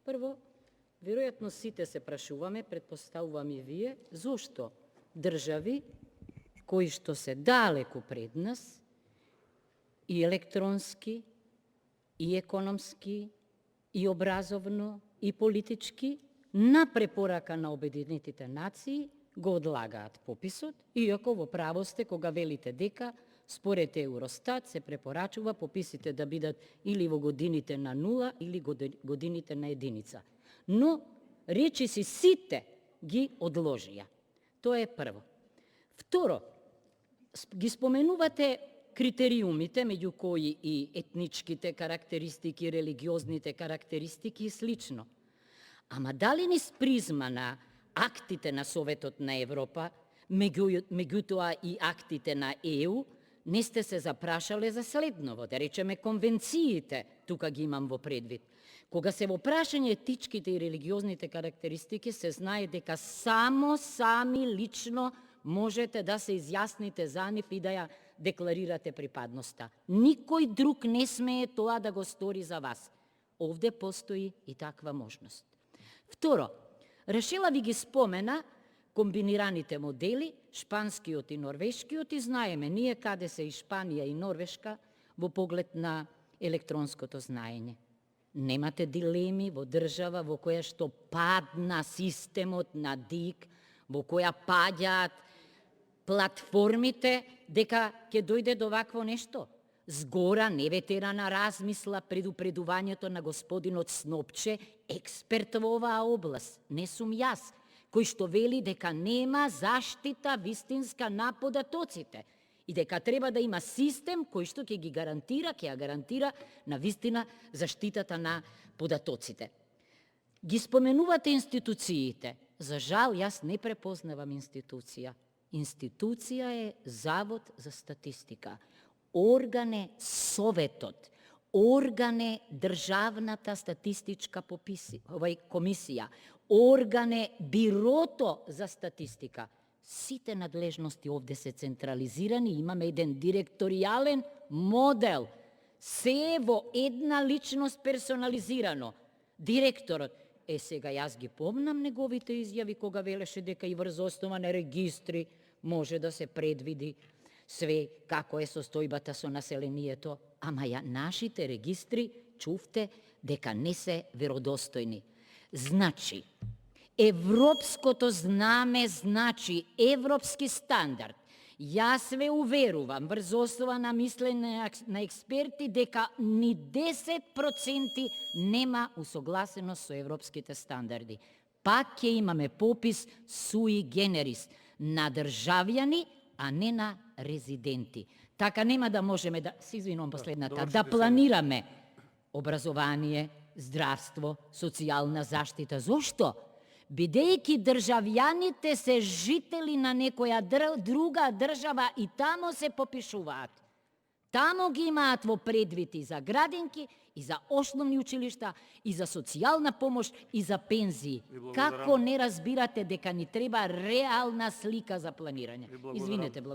Прво, веројатно сите се прашуваме, предпоставувам и вие, зошто држави кои што се далеку пред нас, и електронски, и економски, и образовно, и политички, на препорака на Обединетите нации, го одлагаат пописот, иако во право сте кога велите дека, според Евростат, се препорачува пописите да бидат или во годините на нула, или годините на единица. Но, речиси сите ги одложија. Тоа е прво. Второ, ги споменувате критериумите, меѓу кои и етничките карактеристики, религиозните карактеристики и слично. Ама дали низ призма на актите на Советот на Европа, меѓутоа и актите на ЕУ, не сте се запрашале за следново, да речеме конвенциите, тука ги имам во предвид. Кога се во прашање етичките и религиозните карактеристики, се знае дека само сами лично можете да се изјасните за нив и да ја декларирате припадноста. Никој друг не смее тоа да го стори за вас. Овде постои и таква можност. Второ, решила ви ги спомена комбинираните модели, шпанскиот и норвешкиот, и знаеме ние каде се и Шпанија и Норвешка во поглед на електронското знаење. Немате дилеми во држава во која што падна системот на ДИК, во која паѓаат платформите, дека ќе дојде до вакво нешто. Згора не ве тера на размисла предупредувањето на господинот Снопче, експерт во оваа област, не сум јас, кој што вели дека нема заштита вистинска на податоците и дека треба да има систем кој што ќе ги гарантира, ќе ја гарантира на вистина заштитата на податоците. Ги споменувате институциите. За жал, јас не препознавам институција. Институција е Завод за статистика. Орган е Советот. Орган е Државната статистичка комисија. Орган е Бирото за статистика. Сите надлежности овде се централизирани, имаме еден директоријален модел. Се е во една личност персонализирано. Директорот. Сега јас ги помнам неговите изјави кога велеше дека и врз основа на регистри може да се предвиди све како е состојбата со населението, ама нашите регистри, чувте, дека не се веродостојни. Значи, европското знаме значи европски стандард. Јас ве уверувам, врз основа на мислене на експерти, дека ни 10% нема усогласеност со европските стандарди. Пак ќе имаме попис sui generis на државјани, а не на резиденти. Така нема да можеме да, се извинувам последната, да планираме образование, здравство, социјална заштита. Зошто? Бидејќи државјаните се жители на некоја друга држава и тамо се попишуваат. Тамо ги имаат во предвид и за градинки, и за основни училишта, и за социјална помош, и за пензии. Како не разбирате дека ни треба реална слика за планирање? Извинете, благодарам.